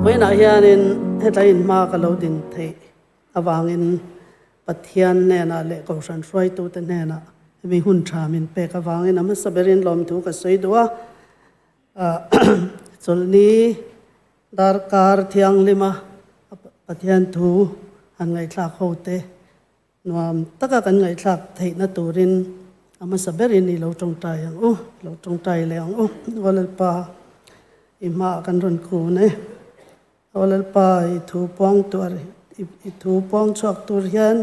Vawiinah hianin hetlai in hma ka lo din theih avangin Pathian hnenah leh Kohhran hruaitute hnenah hemi hun tha min pek avangin a hmasa berin lawmthu ka sawi duh a. Chawlhni darkar thianghlima Pathian thu han ngaihthlak hote Nuam taka kan ngaihthlak theihna turin a hmasa berin i lo tawngtai ang u, i lo tawngtai leh ang u. Aw Lalpa, i hmaah kan rawn kun e. Aw Lalpa, i thu puang tuar, i thu puang chhuak tur hian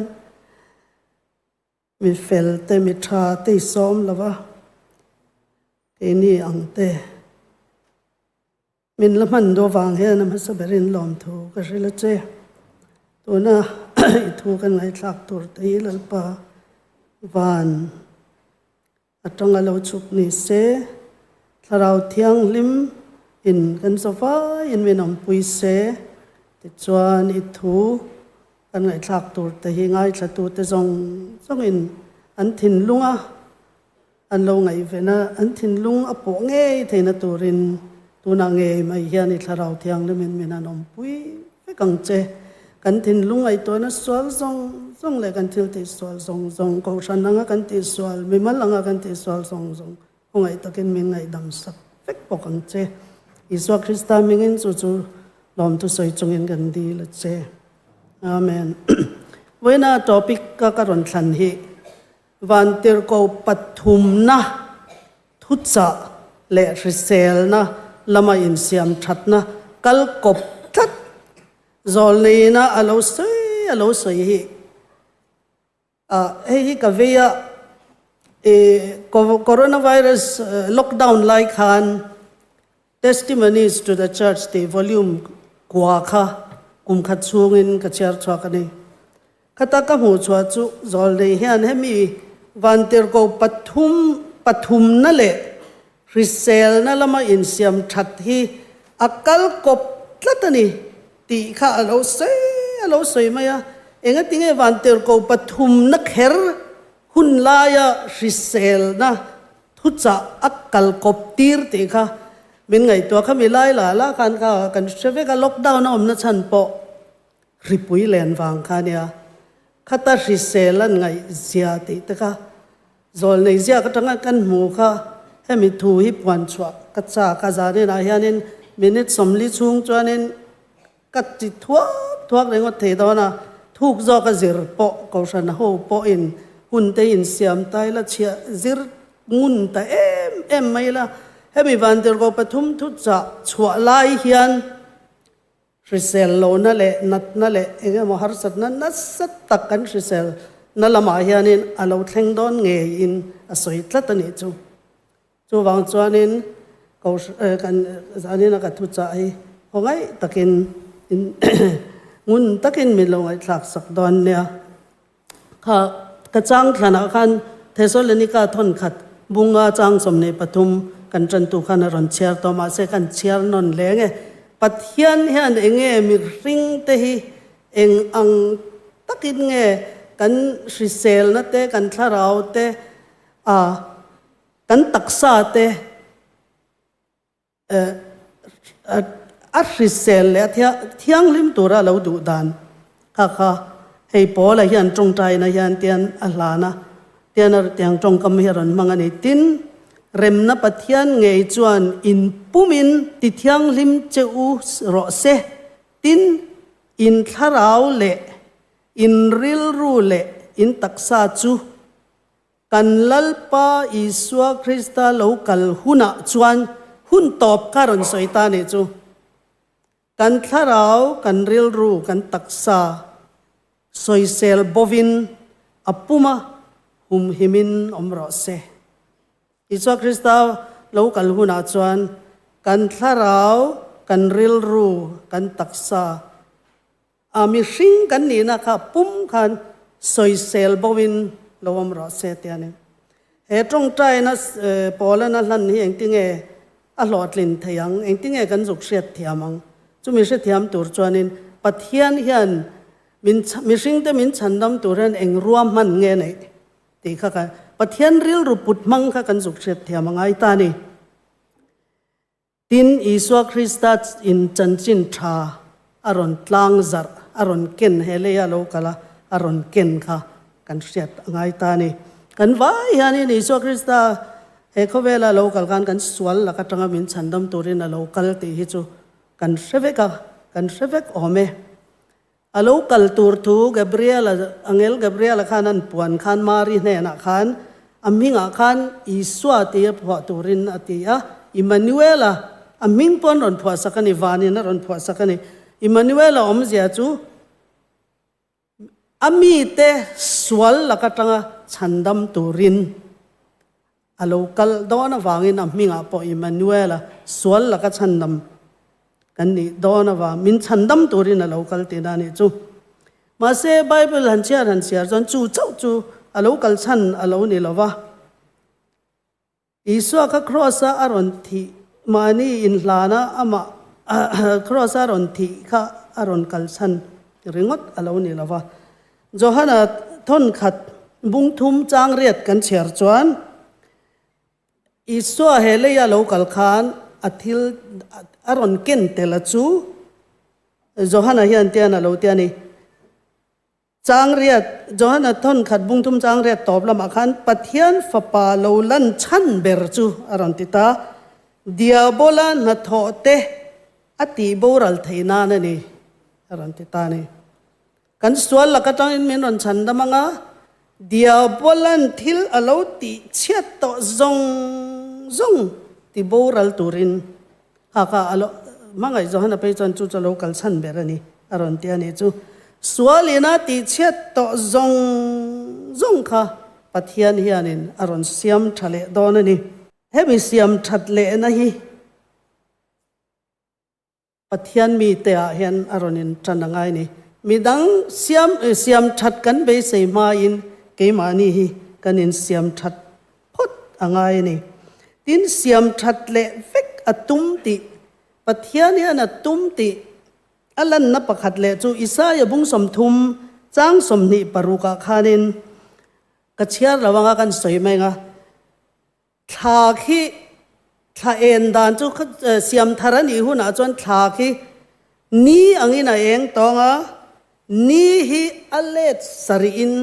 mi fel te, mi tha te i sawm lo va, keini ang te. Min la hman duh avang hian a hmasa berin lawmthu ka hrilh a che. Tuna i thu kan ngaihthlak tur te hi Lalpa van atanga lo chhuk ni se, Thlarau Thianghlim in kan zavaiin min awmpui se, tichuan i thu kan ngaihthlak tur te hi ngaithlatute zawng zawngin an thinlung a An lo ngaihven a, an thinlung a pawh ngei theihna turin tunah ngei mai hian i Thlarau Thianghlimin min han awmpui vek ang che. Kan thinlung ngaihtuahna sual zawng zawng leh kan thil tihsual zawng zawng, kohhran anga kan tihsual, mimal anga kan tihsual zawng zawng khawngaih takin min ngaihdam sak vek bawk ang che. Isua Krista hmingin chu chu lawmthu sawi chungin kan dil a che. Amen. Vawiina topic ka ka rawn thlan hi Vantirhkoh pathumna thuchah leh hriselna lama insiam thatna kal kawp tlat zawlneina a lo sawi a lo sawi hi. Ah hei hi ka vei a, ih coronavirus lockdown lai khan Testimonies to the Church tih volume kua kha kum khat chhungin ka chhiar chhuak a ni. Khata ka hmuh chhuah chu zawlnei hian hemi vantirhkoh pathum pathumna leh hriselna lama insiam that hi a kal kawp tlat a ni tih kha a lo sawi a lo sawi mai a. Engatinge vantirhkoh pathumna kher hun laia hriselna Thuchah a kal kawp tir tih kha min ngaihtuah kha mi lai la la khan kha kan hre vek a, lockdown a awmna chhan pawh hripui len vang kha ania, khata hrisel an ngaih zia tih te kha zawl nei ziak atanga kan hmu kha hemi thu hi puan chhuah ka chak a, zaninah hianin minute 40 chhung chuanin ka ti thuak thuak ringawt thei dawn a, thuk zawk a zir pawh Kohhran ho pawhin hun te insiam ta ila chhiah zir ngun ta em em mai ila, hemi Vantirhkoh pathum thu chah chhuah lai hian hrisel lohna leh natna leh eng emaw harsatna nasa tak kan hrisel na lamah hianin a lo thleng dawn ngeiin a sawi tlat a nih chu. Chuvang chuanin kan zanina ka thuchah hi khawngaih takin ngun takin min lo ngaihthlak sak dawn nia. Kha ka chang thlanah khan Thesalonika thawn khat bunga chang 23 kan tantu khan a rawn chhiar tawh mahse kan chhiar nawn leng e. Pathian hian enge mihring te hi eng ang takin nge kan hriselna te kan thlarau te a Kan taksa te a hrisel leh a thianghlim tura a lo duh dan kha kha hei Paula hian tawngtaina hian tian a hlan a, tian a tiang tawngkam hi a rawn hmang a ni. Tin, remna Pathian ngei chuan in pumin ti thianghlim che u rawh se, tin, in thlarau leh in rilru leh in taksa chu Kan Lalpa Isua Krista lo kal hunah chuan hun tawp kha rawn sawi ta nih chu. Kan thlarau, kan rilru, kan taksa sawisel bovin a puma humhimin awm rawh se. Isua Krista lo kal hunah chuan kan thlarau, kan rilru, kan taksa A mihring kan nihna kha pum khan sawisel bo in lo awm rawh se tia ni. He tawngtaina Paulana hlan hi engtinge a hlawhtlin thei ang, engtinge kan zuk hriat thiam ang? Chumi hrethiam tur chuanin Pathian hian min mihringte min chhandam tur hian eng ruahman nge neih tih kha ka Pathian rilru put hmang kha kan zuk hriat thiam a ngai ta ni. Tin, Isua Krista in chanchin tha a rawn tlang zarh, a rawn ken he leia lo kal a, a rawn ken kha kan hriat a ngai ta a ni. Kan vai hianin Isua Krista he khawvela lo kal khan kan sual lak atanga min chhandam turin a lo kal tih hi chu kan hre vek a, kan hre vek awm e. A lo kal tur thu Gabriela, Angel Gabriela khan an puan khan Mari hnenah khan a hmingah khan Isua tia phuah turin a ti a, Immanuela, a hming pawh an rawn phuah sak a ni, vanin a rawn phuah sak a ni. Immanuela awmzia chu a mite sual lak atanga chhandam turin a lo kal dawn avangin a hmingah pawh Immanuela sual laka chhandam kan nih dawn avang min chhandam turin a lo kal tihna a nih chu. Mahse Bible han chhiar han chhiar chuan chu chauh chu a lo kal chhan a lo ni lo va. Isua kha Kraws-a a rawn thih mahni inhlana amah Kraws-a rawn thih kha a rawn kal chhan ringawt a lo ni lo va. Johana thawnkhat bung thum chang riat kan chhiar chuan, Isua he leia lo kal khan a thil a rawn ken tel a chu Johana hian tian a lo ti a ni. Chang riat, Johana thawnkhat bung thum chang riat tawp lamah khan Pathian Fapa lo lan chhan ber chu a rawn ti ta. Diabola hnathawh te a tih boral theih nan a ni a rawn ti ta a ni. Kan sual lak atangin min rawn chhan dam anga, Diabolan thil a lo tih chhiat tawh zawng zawng ti boral turin kha kha a lo hmangaih Johana phei chuan chu chu a lo kal chhan ber a ni a rawn ti a nih chu. Sualin a tih chhiat tawh zawng zawng kha Pathian hianin a rawn siam tha leh dawn a ni. Hemi siam that lehna hi. Pathian mite ah hian a rawn in tan a ngai ni. Midang siam siam that kan beisei hmain keimahni hi kan in siam that phawt a ngai a ni. Tin, siam that leh vek a tum tih, Pathian hian a tum tih a lanna pakhat leh chu Isaia bung 30 chang 26 ah khanin ka chhiar lo anga kan sawi mai ang a. Thla khi thla en dan chu siam thar a nih hunah chuan thla khi ni angin a eng tawng a, ni hi a let sarihin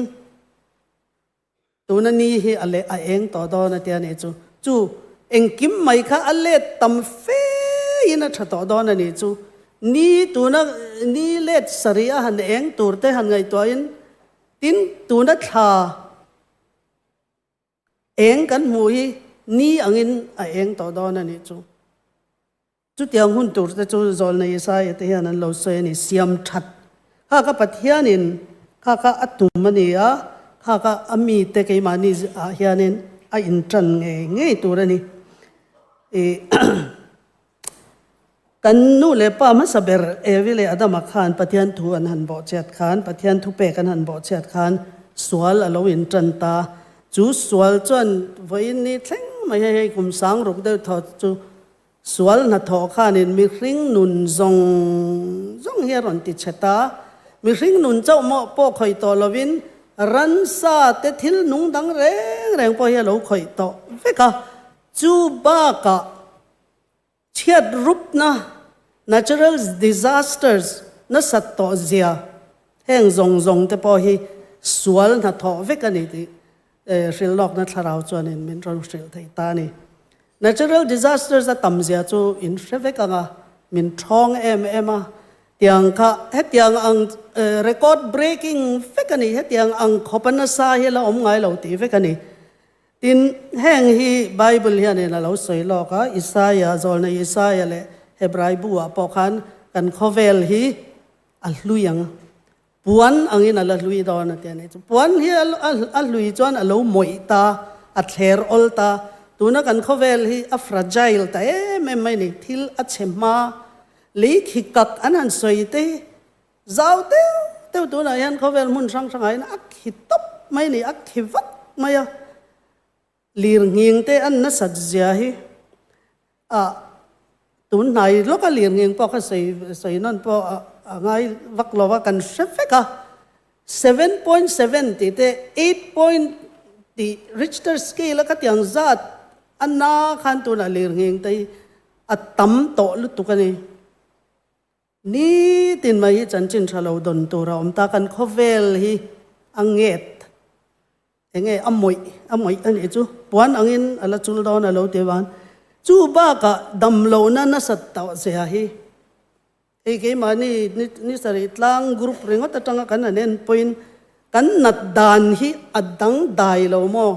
tuna ni hi a leh a eng tawh dawn a tia nih chu. Chu engkim mai kha a let tam fe in a tha tawh dawn a nih chu. Ni tuna ni let sarih a han eng tur te han ngaihtuahin tin tuna thla Eng kan hmuh hi ni angin a eng tawh dawn a nih chu. Chutiang hun tur te chu Zawlna Isaia te hian an lo sawi a ni, siam that. Kha kha Pathianin kha kha a tum a ni a, kha kha a mite keimahni ah hianin a intan ngei ngei tur a ni. Ih Kan nu leh pa hmasa ber Evi leh Adama khan Pathian thu an han bawhchhiat khan, Pathian thupek an han bawhchhiat khan sual a lo intan ta. Chu sual chuan vawiin ni thleng mai hei hei kum sang ruk deuh thaw chu sual hnathawh khanin mihring nun zawng zawng hi a rawn ti chhe ta. Mihring nun chauh mawh pawh khawih tawh lovin ransa te thil nung dang reng reng pawh hi a lo khawih tawh vek a. Chu bakah Chhiat rupna, natural disasters, nasat tawh zia heng zawng zawng te pawh hi sual hnathawh vek a ni tih hrilhlawkna thlarau chuanin min rawn hrilh thei ta a ni. Natural disasters a tam zia chu in hre vek ang a, min thawng em em a, tiang kha hetiang ang record breaking vek a ni, hetiang ang khawp a nasa hi la awm ngai lo tih vek a ni. Tin, heng hi Bible hianin a lo sawi lawk a, Isaia, Zawlna Isaia leh Hebrai bu-ah pawh khan kan khawvel hi a hlui ang, puan angin a la hlui dawn a ti a ni. Chu puan hi a hlui chuan a lo mawih ta, a thler awl ta. Tuna kan khawvel hi a fragile ta em em mai a ni, thil a chhe hma, lei khi kak an han sawi te hi Zau deuh deuh tunah hian khawvel hmun hrang hrangah hian a khi tawp mai a ni, a khi vak mai a. Lir nghing te an nasat zia hi ah tun hnai lawka lir nghing pawh kha sawi sawi nawn pawh a ngai vak lo a, kan hre vek a. 7.7 tih te 8 point tih Richter scale a khatiang zat a na khan tunah lir nghing te hi. A tam tawh lutuk a ni. Nitin mai hi chanchin tha lo dawn tur a awm ta. Kan khawvel hi a nget enge a mawih a mawih a nih chu puan angin a la chul dawn a lo ti van. Chu bakah damlohna nasat tawh zia hi Hei keimahni ni sarih tlang group ringawt atanga kan han en pawhin kan nat dan hi a dang dai lo maw?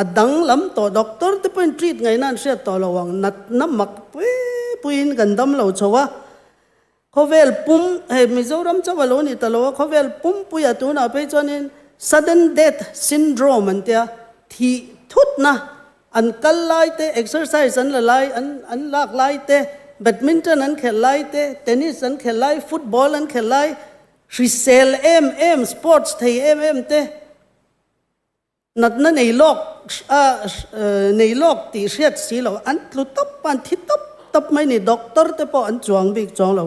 A dang lam tawh doctor te pawhin treat ngaihna an hriat tawh lo ang, natna mak pui puiin kan dam lo chho a. Khawvel pum, hei Mizoram chauh a lo ni ta lo a, khawvel pum puiah tunah phei chuanin sudden death syndrome an tia, thih thutna An kal lai te, exercise an la lai, an an lak lai te, badminton an khelh lai te, tennis an khelh lai, football an khelh lai, hrisel em em, sports thei em em te, natna nei lawk a nei lawk tih hriat si lo, an tlu tawp a, an thi tawp tawp mai ni, doctor te pawh an chuang bik chuang lo.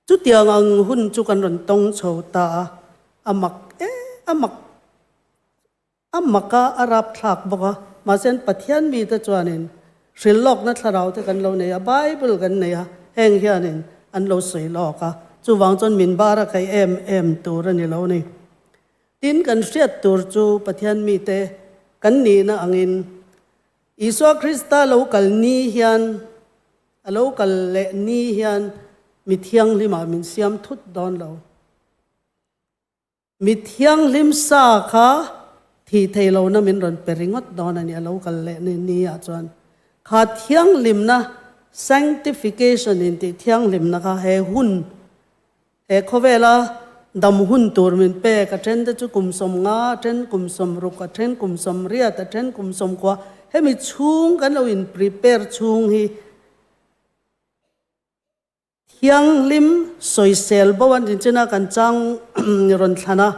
Chutiang ang hun chu kan rawn tawng chho ta a, a mak em a mak. A mak a, a rapthlak bawk a. Mahse an Pathian mite chuanin hrilhlawkna thlarau te kan lo nei a, Bible kan nei a, heng hianin an lo sawi lawk a. Chuvang chuan min bar a kai em em tur a ni lo ni. Tin, kan hriat tur chu Pathian mite kan nihna angin Isua Krista lo kal ni hian, a lo kal leh ni hian mi thianghlimah min siam thut dawn lo. Mi thianghlim sa kha thih thei lohna min rawn pe ringawt dawn a ni, a lo kal leh ni ni ah chuan. Kha thianghlimna, sanctification in tih thianghlimna kha he hun, he khawvela dam hun tur min pek, a then te chu kum 50, a then kum 60, a then kum 80, a then kum 90, hemi chhung kan lo in prepare chhung hi, Thianghlim sawisel bo an inchen a, kan chang rawn thlan a,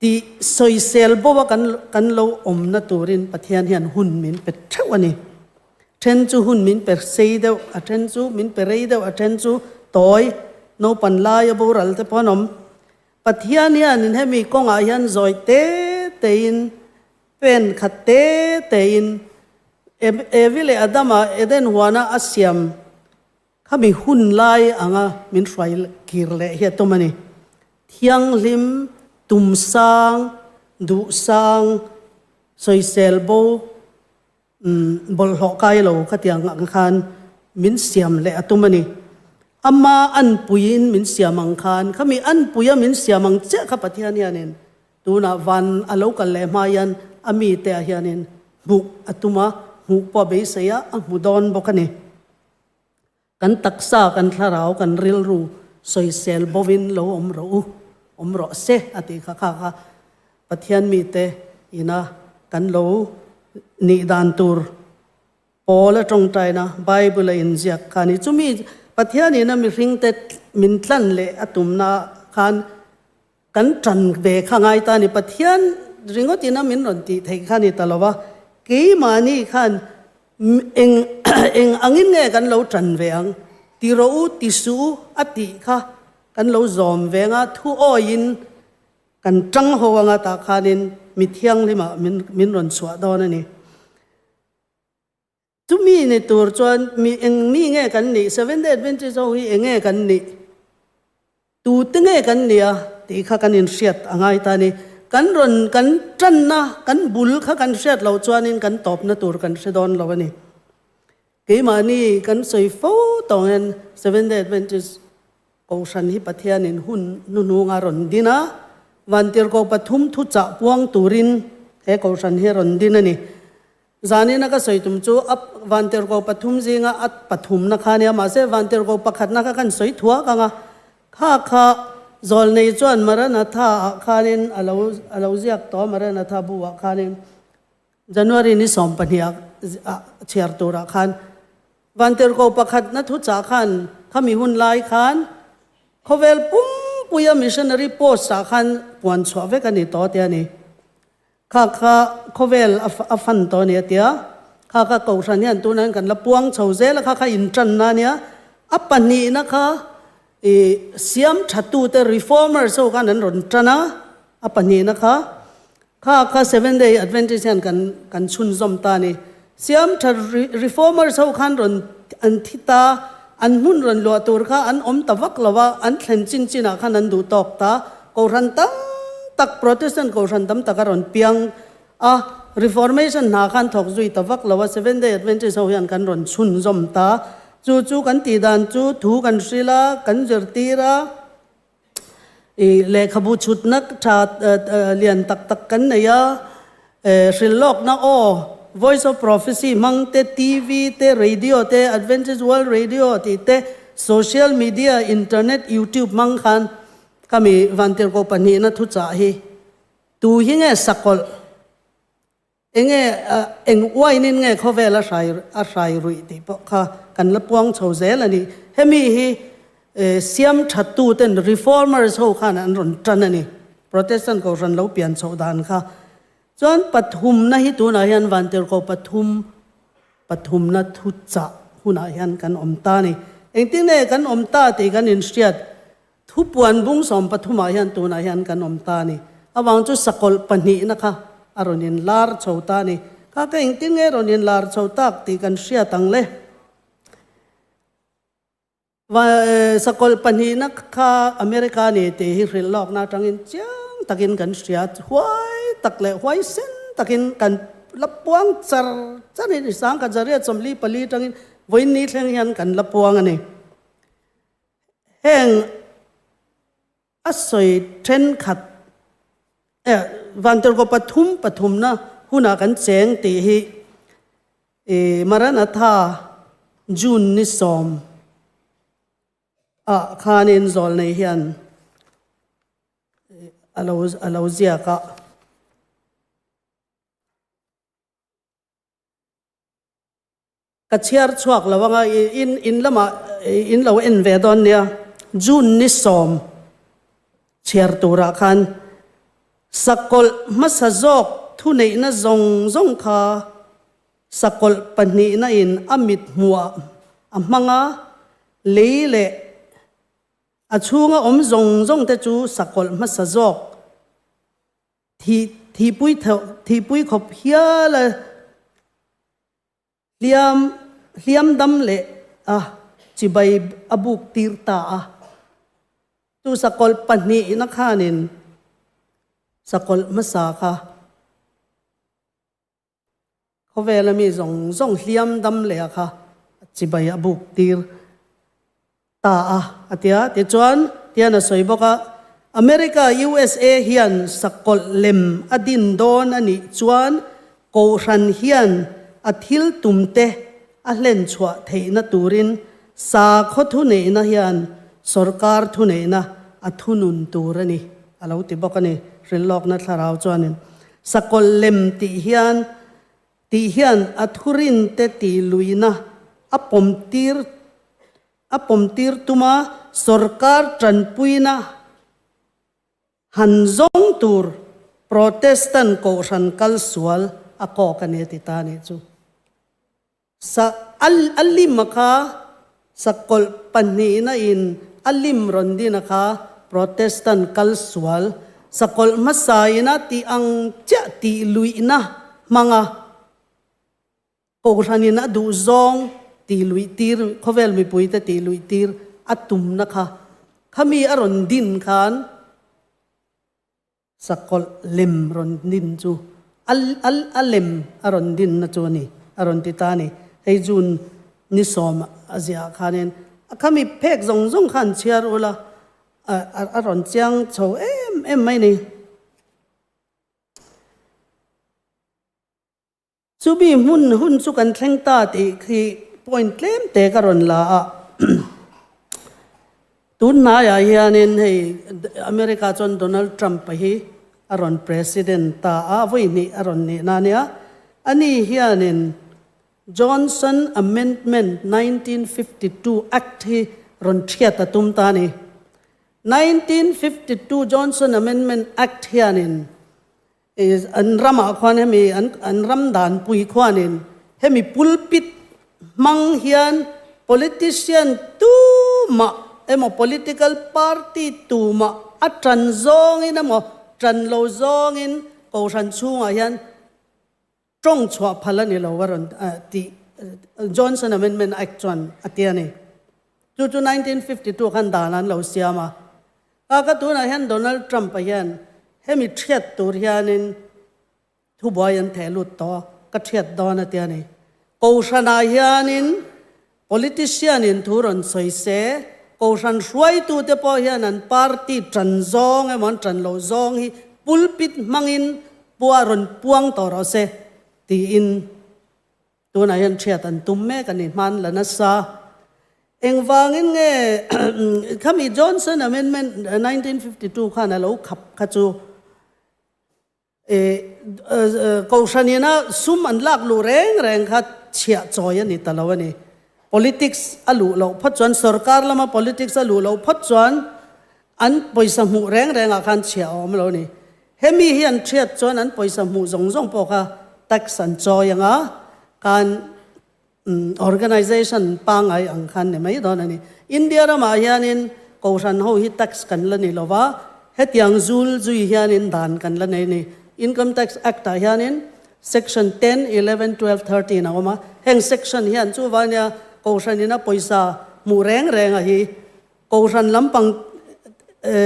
tih sawisel bo a kan kan lo awmna turin Pathian hian hun min pe theuh a ni. Then chu hun min pe sei deuh, a then chu min pe rei deuh, a then chu tawi, naupan laia boral te pawh an awm. Pathian hianin hemi kawngah hian zawi te tein Pen khat te tein Evi leh Adama Eden huana a siam kha mi hun lai anga min hruai kir leh hi a tum a ni. Thianghlim, tum sang, duh sang, sawisel bo, bawlhhlawh kai lo khatiang ang khan min siam leh a tum a ni. Ama anpuiin min siam ang khan, khami anpuia min siam ang chiah kha Pathian hianin Tunah van a lo kal leh hma hian a mite ah hianin hmuh a tum a, hmuh pawh a beisei a, a hmu dawn bawk a ni. Kan taksa, kan thlarau, kan rilru sawisel bovin lo awm rawh u, awm rawh se a tih kha kha kha Pathian mite ina kan lo nih dan tur Paul a tawngtaina Bible a inziak kha a ni. Chumi Pathianin a mihringte min tlan leh a tumna khan Kan ṭan ve kha ngai ta a ni. Pathian ringawt ina min rawn tih theih kha a ni ta lo va, keimahni khan eng eng angin nge kan lo ṭan ve ang? Ti rawh u, ti suh u a tih kha kan lo zawm ve anga thu awiin kan ṭang ho anga tah khanin mi thianghlimah min min rawn chhuah dawn a ni. Chumi ni tur chuan mi eng mi nge kan nih? Seventh-day Adventist ho hi eng nge kan nih? Tute nge kan nih a tih kha kan inhriat a ngai ta a ni. Kan rawn kan tanna, kan bul kha kan hriat loh chuanin kan tawpna tur kan hre dawn lo a ni. Keimahni kan sawi fo tawng hian Seventh-day Adventist Kohhran hi Pathianin hun hnuhnunga rawn din a, Vantirhkoh pathum thuchah puang turin he Kohhran hi a rawn din a ni. Zanina ka sawi tum chu a vantirhkoh pathum zinga a pathumna kha a nia, mahse vantirhkoh pakhatna kha kan sawi thuak ang a, kha kha zawlnei chuan Maranatha ah khanin a lo a lo ziak tawh a, Maranatha bu ah khanin January ni 20 ah ah chhiar turah khan vantirhkoh pakhatna thuchah khan khami hun lai khan khawvel pumpuia missionary post ah khan puan chhuah vek a ni tawh te a ni. Kha kha khawvel a fan tawh a ni a tia. Kha kha Kohhran hian tunah hian kan la puang chho zel a, kha kha intanna a nia. A pahnihna kha ih siam thatute reformers ho khan an rawn tan a, a pahnihna kha. Kha kha Seventh Day Adventist hian kan kan chhunzawm ta a ni. Siam tha reformers ho khan rawn an thi ta, an hmun rawn luah tur kha an awm ta vak lo a, an thlen chin chinah khan an duh tawk ta. Kohhran tam tak, Protestant kohhran tam tak a rawn piang a, Reformation hna khan thawk zui ta vak lo a, Seventh Day Adventist ho hian kan rawn chhunzawm ta. Chu chu kan tih dan chu thu kan hrilh a, kan zirtir a. I lehkhabu chhutna tha lian tak tak kan nei a, hrilhlawkna aw, Voice of Prophecy hmang te, TV te, radio te, Adventist World Radio tih te, social media, internet, YouTube hmang khan khami Vantirhkoh pahnihna thuchah hi tu hi nge sakawlh? Enge eng uainin nge khawvel a hrai a hrai ruih tih pawh kha kan la puang chho zel a ni. Hemi hi siam thattu ten reformers ho khan an rawn tan a ni. Protestant kohhran lo pian chhoh dan kha. Chuan pathumna hi tunah hian Vantirhkoh pathum pathumna thu chah hunah hian kan awm ta a ni. Engtin nge kan awm ta tih kan inhriat Thupuan bung sawmpathumah hian tunah hian kan awm ta a ni. Avang chu sakawlh pahnihna kha a rawn inlar chho ta a ni. Kha ka engtin nge rawn inlar chho tak tih kan hriat ang le. Va sakawlh pahnihna kha America ni tih hi hrilh lawkna atangin chiang takin kan hria. Huai tak leh huaisen takin kan la puang char char in i sangkhat zariat 44 atangin vawiin ni thleng hian kan la puang a ni. Heng a sawi thenkhat eh Vantirhkaw pathum pathumna hunah kan cheng tih hi ih Maranatha June ni sawm ah khanin zawlnei hian a lo a lo ziak a. Ka chhiar chhuak lo anga in in lamah in lo en ve dawn nia. June ni sawm chhiar turah khan sakawlh hmasa zawk thuneihna zawng zawng kha sakawlh pahnihna in a mit hmuah a hmang a, lei leh a chhunga awm zawng zawng te chu sakawlh hmasa zawk thih thihpui thihpui khawp hial a Hliam, hliam dam leh a chibai a buk tir ta a. Chu sakawlh pahnihna khanin sakawlh hmasa kha khawvela mi zawng zawng hliam dam leh a kha chibai a buk tir ta a, a ti a. Tichuan, tian a sawi bawk a, America, usa, hian sakawlh lem a din dawn a nih chuan Kohhran hian a thil tumte a hlen chhuah theihna turin sakhaw thuneihna hian sorkar thuneihna a thunun tur a ni, a lo ti bawk a ni. Hrilhlawkna thlarau chuanin sakawlh lem tih hian tih hian a thurinte tihluihna a pawmtir A pawmtir tuma sorkar tanpuina han zawng tur Protestant kohhran kal sual a kawk a ni a ti ta nih chu. Sa a lim a kha sakawlh pahnihna in a lim rawn din a kha Protestant kal sual sakawlh hmasa ina tih ang chiah tih luihna hmanga Kohhranin a duh zawng tih luih tir, khawvel mipuite tih luih tir a tumna kha, khami a rawn din khan sakawlh lem rawn din chu a a lem a rawn dinna chu a ni, a rawn ti ta a ni. Hei June ni sawm a ziah khanin a khami phek zawng zawng kha an chhiar ula, a a rawn chiang chho em em mai a ni. Chumi hmun hun chu kan thleng ta tih khi point tlem te ka rawn la a. Tun hnaiah hianin hei America chuan Donald Trump-a hi a rawn president ta a, vawi hnih a rawn nihna a nia. Ani hianin Johnson Amendment 1952 Act hi rawn thiat a tum ta a ni. 1952 Johnson Amendment Act hianin An ramah khuan hemi an ram danpui khuanin hemi pulpit hmang hian politician tumah emaw political party tumah a tan zawngin emaw tan lo zawngin kohhran chhungah hian. Tawng chhuah phal a ni lo a rawn tih Johnson Amendment Act chuan a ti a ni. Chu chu 1952 khan dan an lo siam a. Ka ka tunah hian Donald Trump-a hian hemi thiat tur hianin thubuai an theh lut tawh a, ka thiat dawn a ti a ni. Kohhranah hianin Politician in thu rawn sawi se, Kohhran hruaitute pawh hian an party tan zawng emaw an tan loh zawng hi pulpit hmangin pua rawn puang tawh rawh se tiin tunah hian thiat an tum mek a ni hman la nasa. Engvangin nge khami Johnson Amendment 1952 khan a lo khap kha chu Kohhranina sum an lak luh reng reng kha chhiah chawi a ni ta lo a ni. Politics a luh loh phawt chuan, sorkar lama politics a luh loh phawt chuan an pawisa hmuh reng rengah khan chhiah a awm lo a ni. Hemi hi an thiat chuan an pawisa hmuh zawng zawng pawh kha tax an chawi ang a, khan Organization pangngai ang khan ni mai dawn a ni. India ramah hianin Kohhran ho hi tax kan la ni lova, hetiang zul zui hianin dan kan la nei a ni. Income Tax Act ah hianin Section 10, 11, 12, 13 a awm a, heng section hian chuvania Kohhran ina pawisa hmuh reng reng a hi Kohhran lampang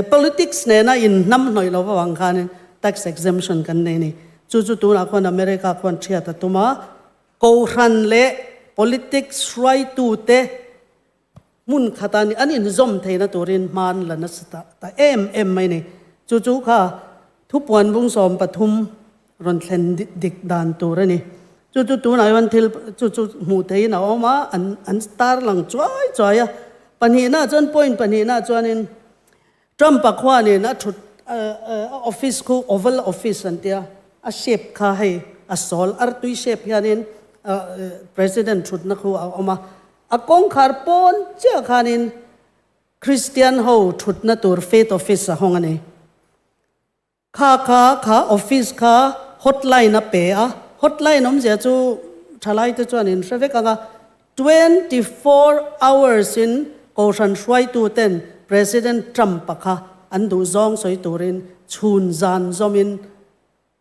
politics nena inhnam hnawih lo avang khanin tax exemption kan nei a ni. Chu chu tunah khuan America khuan thiat a tum a, Kohhran leh politics hruaitute hmun khata an inzawm theihna turin hma an la nasa ta ta em em mai ni. Chu chu kha thupuan bung 13 rawn thlen dik dan tur a ni. Chu chu tunah hian thil chu chu hmuh theihin a awm a, an an tarlang chuai chuai a. Pahnihna chuan point pahnihna chuanin Trump-a khuanin a thut a office khu Oval Office an tia, a shape kha hei a sawl artui shape hianin President thutna khu a awm a, a kawngkhar pawn chiah khanin Christian ho thutna tur Faith Office a hawng a ni. Kha kha kha office kha hotline a pe a, hotline awmzia chu thalai te chuan in hre vek ang a, 24 hours in Kohhran hruaitu ten President Trump a kha an duh zawng sawi turin chhun zan zawm in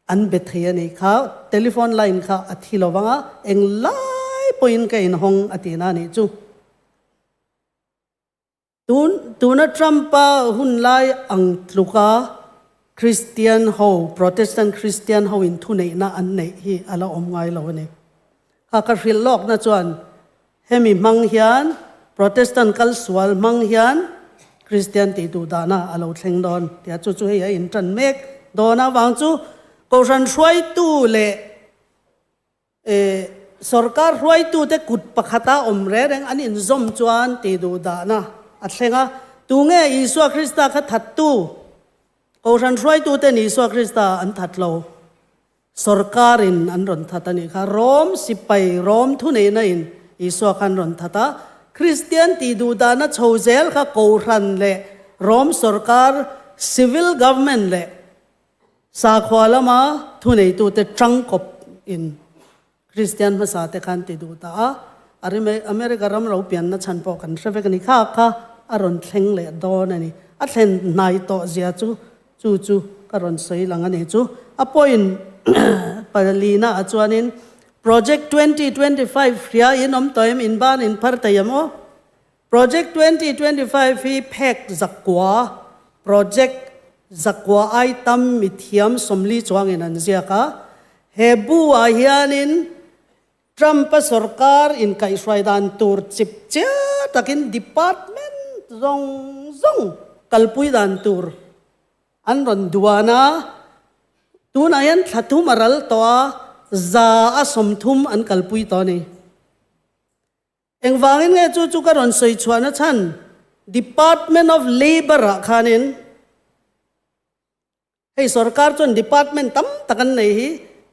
an be thei a ni kha, telephone line kha a thi lo vang a, englai pawhin ka inhawng a tihna a nih chu. Tun, tuna Trump-a hun lai ang tluka Christian ho, Protestant Christian ho in thuneihna an neih hi a la awm ngai lo a ni. Kha ka hrilh lawkna chuan hemi hmang hian Protestant kal sual hmang hian Christian tih duh dahna a lo thleng dawn tia chu chu hei a intan mek dawn avang chu Kohhran hruaitu leh E, sorkar hruaitute kut pakhata awm reng reng an inzawm chuan tih duh dahna a thleng a. Tunge Isua Krista kha thattu? Kohhran hruaituten Isua Krista an that lo. Sorkarin an rawn that a nih kha. Rom sipai, Rom thuneihna in Isua kha an rawn that a. Kristian tih duh dahna chho zel kha Kohhran leh Rom sorkar, civil government leh Sakhua lama thuneitute tangkawp in Kristian hmasa te khan ti duh ta a, America ram ro pianna chhan pawh kan hre vek a ni. Kha kha a rawn thleng leh dawn a ni. A thlen hnai tawh zia chu chu chu ka rawn sawi lang a ni chu. A point palina ah chuanin Project 2025 hria in awm tawh em? In ban in phar thei em aw? Project 2025 hi phek zakua, project zakua ai tam mithiam 40 chuangin an ziak a. He bu ah hianin Trump-a sorkar inkaihhruai dan tur chip chia takin department zawng zawng kalpui dan tur an rawn duan a. Tunah hian thla thum a ral tawh a, 130 an kalpui tawh a ni. Engvangin nge chu chu ka rawn sawi chhuahna chhan Department of Labour ah khanin hei sorkar chuan department tam tak an nei hi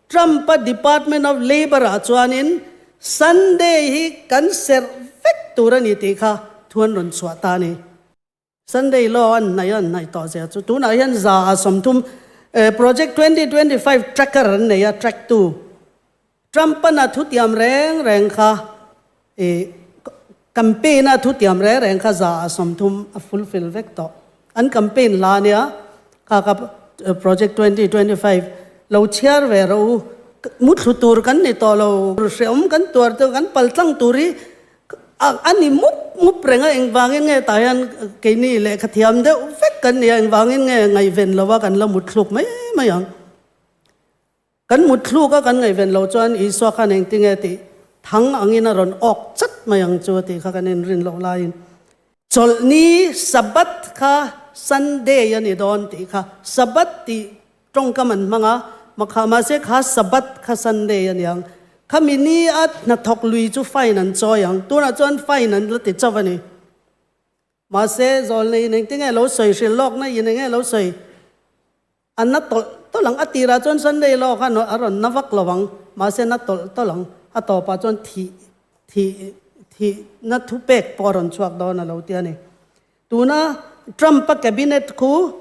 Trump-a Department of Labour ah chuanin Sunday hi kan serh vek tur a ni tih kha thu an rawn chhuah ta a ni. Sunday law an hnaih a an hnaih tawh zia chu tunah hian 130 Project 2025 tracker an nei a, track tu. Trump-an a thutiam reng reng kha campaign a thutiam reng reng kha 130 a fulfill vek tawh. An campaign hla ania kha kha Project 2025 lo chhiar ve rawh u. Muthlu tur kan ni tawh lo, hreawm kan tuar te kan pal tlang tur hi a ni mup mup reng a, engvangin nge tah hian keini lehkha thiam deuh vek kan ni a, engvangin nge ngaihven lova kan la mutthluk mai mai ang. Kan mutthluk a kan ngaihven loh chuan Isua khan engtinge tih thang angin a rawn awk chat mai ang chu a tih kha kan inrin loh laiin Chawlhni, Sabbath, kha Sunday a ni dawn tih kha Sabbath tih tawngkam an hmang a, makha mahse kha Sabbath kha Sunday a ni ang. Khami ni a hnathawk lui chu fine an chawi ang. Tunah chuan fine an la ti chauh a ni. Mahse zawlnei in engtinge lo sawi hrilh lawkna in enge lo sawi A na tawlh tawlh ang. A tirah chuan Sunday law khan a rawn na vak lo ang, mahse na tawlh tawlh ang. A tawpah chuan thih, thih, thih na thupek pawh a rawn chhuak dawn a lo ti a ni. Tuna Trump-a cabinet khu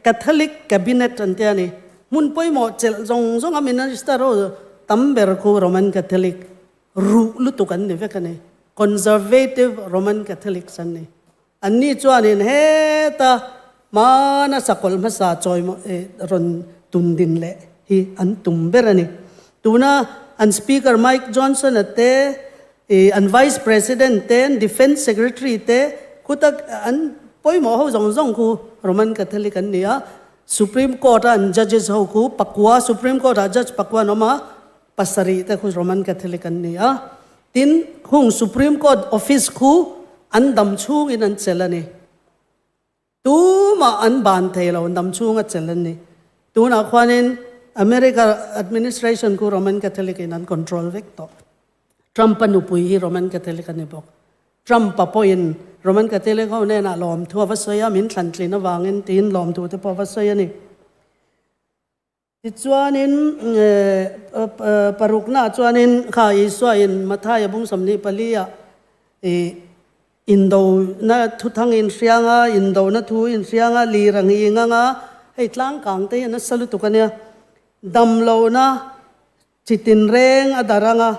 Catholic cabinet an ti a ni. Hmun pawimawh chelh zawng zawng a minister ho tam ber khu Roman Catholic ruh lutuk an ni vek a ni. Conservative Roman Catholics an ni. Anni chuanin heta hmana sakawlh hmasa chawi rawn tun din leh hi an tum ber a ni. Tuna an Speaker Mike Johnson-a te, an Vice President te, an Defence Secretary te khuta an pawimawh ho zawng zawng khu Roman Catholic an ni a. Supreme Court-a an judges ho khu pakua, Supreme Court-ah judge pakua an awm a, pasarih te khu Roman Catholic an ni a. Tin, hung Supreme Court office khu an dam chhungin an chelh a ni. Tumah an ban thei lo, dam chhunga chelh an ni. Tunah khuanin America administration khu Roman Catholic in an control vek tawh. Trump-a nupui hi Roman Catholic a ni bawk. Trump-a pawhin Roman Catholic ho hnenah lawmthu a va sawi a, min thlantlin avangin tiin lawmthu te pawh a va sawi a ni. Tichuanin, paruknaah chuanin kha Isuain Mathaia bung 24 ah indona thuthang inhriang a, indona thu inhriang a, lir a nghing ang a, hei tlangkang te hi a nasa lutuk a nia, damlohna chi tinreng a dar ang a,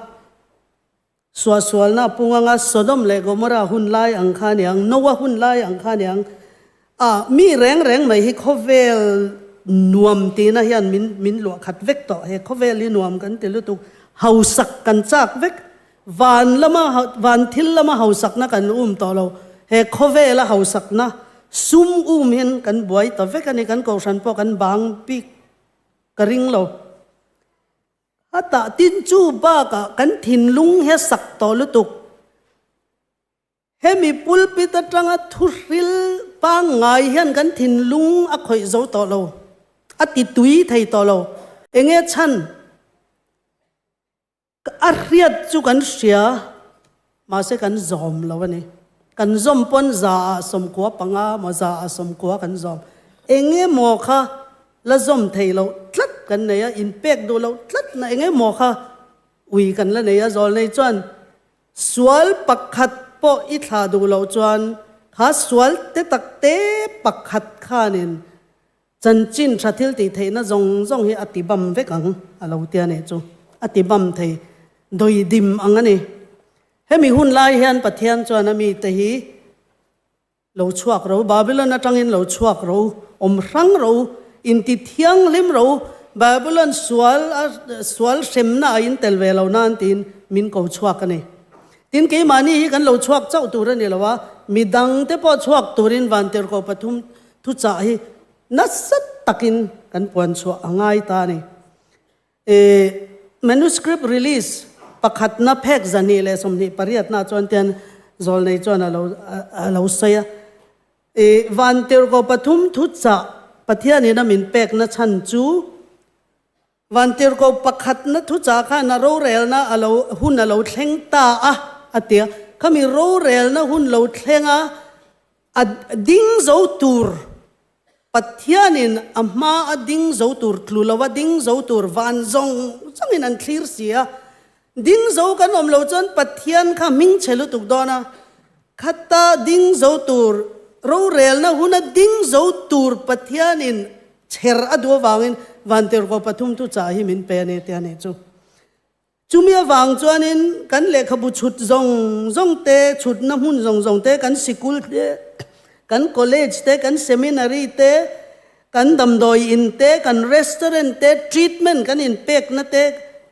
Suahsualna a pung anga Sodom leh Gomorrah hun lai ang kha a ni ang, Noah hun lai ang kha a ni ang. A, mi reng reng mai hi khawvel nuam tihna hian min min luah khat vek tawh. He khawvel hi nuam kan ti lutuk, hausak kan chak vek. Van lama van thil lama hausakna kan um tawh lo. He khawvela hausakna sum um hian kan buai ta vek a ni, kan kohhran pawh kan bang bik ka ring lo. A tah tin chu bakah kan thinlung hi a sak tawh lutuk. Hemi pulpit atanga thuhril pangngai hian kan thinlung a khawih zo tawh lo, a ti tui thei tawh lo. Enge chhan? A hriat chu kan hria, mahse kan zawm lo a ni. Kan zawm pawn za ah 95 maw za ah 90 kan zawm. Enge maw kha La zawm thei loh tlat kan nei a, inpek duh loh tlat na eng emaw kha ui kan la nei a, Zawlnei chuan sual pakhat pawh i thlah duh loh chuan kha sual te tak te pakhat khanin chanchin tha thil tih theihna zawng zawng hi a ti bam vek ang a lo tia nih chu, a ti bam thei dawidim ang a ni. Hemi hun lai hian Pathian chuan a mite hi Lo chhuak ro, Babylon atangin lo chhuak ro, awm hrang ro, inti thianghlim ro, Babylon sual a sual hremna a in tel ve lo nan tiin min ko chhuak a ni. Tin, keimahni hi kan lo chhuak chauh tur a ni lo a, midang te pawh chhuak turin Vantirhkoh pathum thuchah hi nasa takin kan puan chhuah a ngai ta a ni. E Manuscript release pakhatna phek 228na chuan tian zawlnei chuan a lo a lo sawi a. E Vantirhkoh pathum thuchah Pathianin a min pekna chhan chu Vantirhkoh pakhatna thuchah khan a rorelna a lo hun a lo thleng ta a a ti a. Khami rorelna hun lo thleng a a ding zo tur Pathianin a hma a ding zo tur, tlu lo a ding zo tur van zawng zawngin an thlir si a. Ding zo kan awm lo chuan Pathian kha hming chhe lutuk dawn a, khata ding zo tur, rorelna huna ding zo tur Pathianin chher a duh avangin Vantirhkoh pathum thuchah hi min pe a ni tia nih chu. Chumi avang chuanin kan lehkhabu chhut zawng zawng te, chhutna hmun zawng zawng te, kan sikul te, kan college te, kan seminary te, Kan damdawi in te, kan restaurant te, treatment kan inpekna te,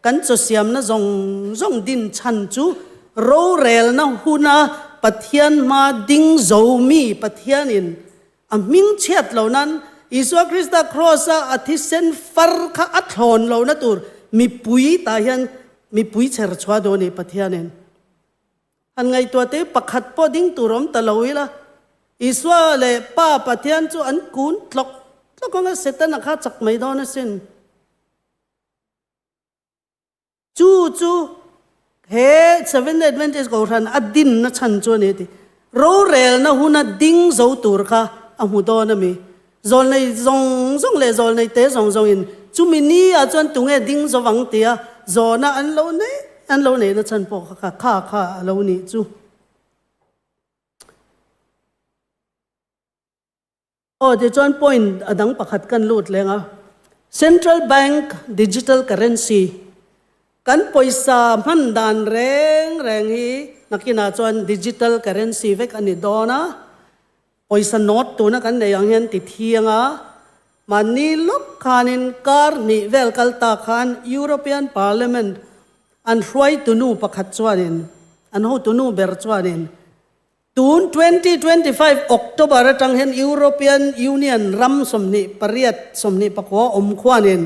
kan chaw siamna zawng zawng din chhan chu rorelna huna Pathian hma ding zo mi Pathianin a hming chhiat lo nan Isua Krista Kraws-a a thisen far kha a thlawn lohna tur mipui tah hian mipui chher chhuah duh a ni Pathianin. Han ngaihtuah te pakhat pawh ding tur awm ta lo ila, Isua leh Pa Pathian chu an kun tlawk tlawk anga Setana kha chak mai dawn asin. Chu chu he Seventh-day Adventist Kohhran a dinna chhan chu a ni a ti. Rorelna huna ding zo tur kha a hmu dawn a mi. Zawlnei zawng zawng leh zawlnei te zawng zawngin chumi ni ah chuan tunge ding zo vang tia zawhna an lo nei an lo neihna chhan pawh kha kha kha a lo nih chu. Aw tichuan point a dang pakhat kan lut leng a, Central Bank Digital Currency kan pawisa hman dan reng reng hi nakinah chuan digital currency vek a ni dawn a, Pawisa note tuna kan nei ang hian ti thiang a, mahni lawk khanin kar hnih vel kal ta khan European Parliament an hruaitunu pakhat chuanin, an hotunu ber chuanin tun 2025 October atang hian European Union ram 28, 24 awm khuanin